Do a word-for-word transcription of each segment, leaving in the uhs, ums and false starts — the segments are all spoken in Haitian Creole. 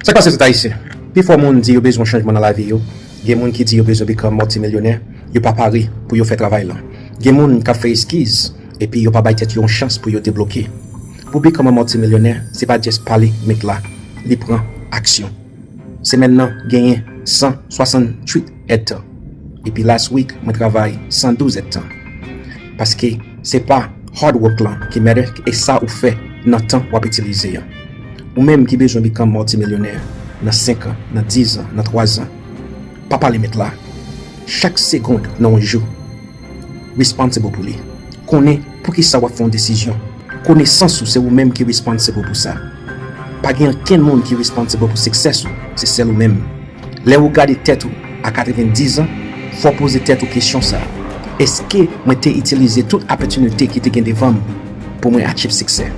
Sa k pase tout Ayisyen? Pifò moun di yo bezwen chanjman nan lavi yo. Gen moun ki di yo bezwen become multimilyonè, yo pa pare pou yo fè travay lan. Gen moun k ap fè eskiz, epi yo pa bay tèt yo yon chans pou yo debloke. Pou become a multimilyonè, se pa just pale met la, li pran aksyon. Semèn nan genyen san swasanntuit èdtan. Epi last week, mwen travay san douz èdtan. Paske se pa hard work lan ki matter, e sa ou fè nan tan w ap itilize an. Ou menm ki bezwen become multimilyonè nan senk an, nan diz an, nan twazan, pa pale met la. Chak segond nan yon jou, responsible pou li. Konnen poukisa w ap fè yon desizyon. Konesans ou, se ou menm ki responsible pou sa. Pa gen ankenn moun ki responsible pou success ou, se sèl ou menm. Lè ou gade tèt ou a katrevendiz an, fò w poze tèt ou kesyon sa a: èske mwen te itilize tout opòtinite ki te gen devan m pou mwen achieve siksè?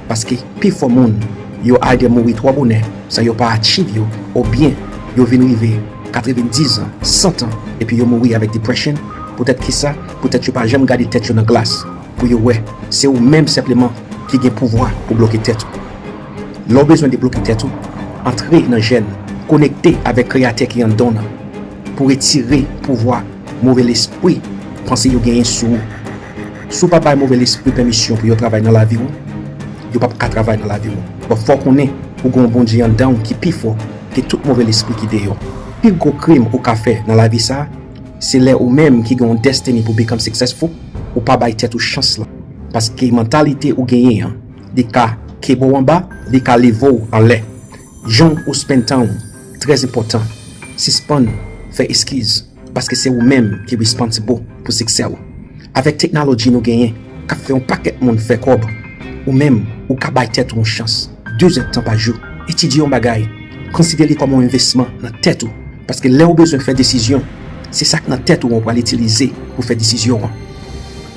Paske pifò moun, yo either mouri twò bonè san yo pa achieve yo, oubyen yo vin rive katrevendiz an, san an, epi yo mouri avèk depression. Poutèt kisa? Poutèt yo pa janm gade tèt yo nan glas pou yo wè se ou menm senpleman ki gen pouvwa pou bloke tèt ou. Lè w bezwen debloke tèt ou, antre nan jèn, konekte avèk Kreyatè ki anndan w nan, pou retire pouvwa move lespri panse yo genyen sou ou. Si w pa bay move lespri pèmisyon pou yo travay nan lavi w, yo p ap ka travay nan lavi w. Bon, fò w konnen ou gen yon Bondye anndan w ki pi fò ke tout move lespri ki deyò. Pi gwo krim ou ka fè nan lavi sa a, se lè ou menm ki gen yon destiny pou become successful, ou pa bay tèt ou chans lan. Paske mantalite ou genyen an, li ka kenbe w anba, li ka leve w anlè. Jan ou spend tan ou, trè enpòtan. Sispann fè eskiz, paske se ou menm ki responsible pou siksè w. Avèk teknoloji nou genyen, k ap fè yon pakèt moun fè kòb, ou menm, ou ka bay tèt ou yon chans. De zèdtan pa jou. Etidye yon bagay, konsidere li kòm yon envestisman nan tèt ou. Paske lè ou bezwen fè desizyon, se sa k nan tèt ou an ou pral itilize pou fè desizyon an.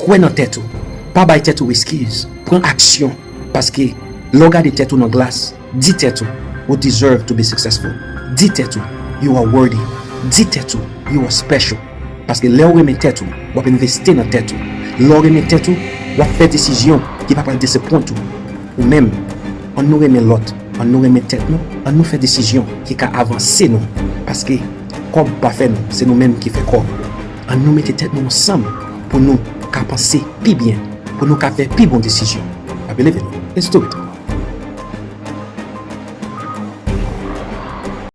Kwè nan tèt ou. Pa bay tèt ou eskiz. Pran aksyon. Paske lè w gade tèt ou nan glas, di tèt ou, "You deserve to be successful." Di tèt ou, "You are worthy." Di tèt ou, "You are special." Paske lè w renmen tèt ou, w ap envesti nan tèt ou. Lè w renmen tèt ou, w ap fè desizyon ki pa pral disappoint ou. Ou menm, ann nou renmen lòt, ann nou renmen tèt nou, ann nou fè desizyon ki ka avanse nou. Paske kòb pa fè nou, se nou menm ki fè kòb. Ann nou mete tèt nou ansanm pou nou ka panse pi byen, pou nou ka fè pi bon desizyon. N ap eleve nou. Let's do it.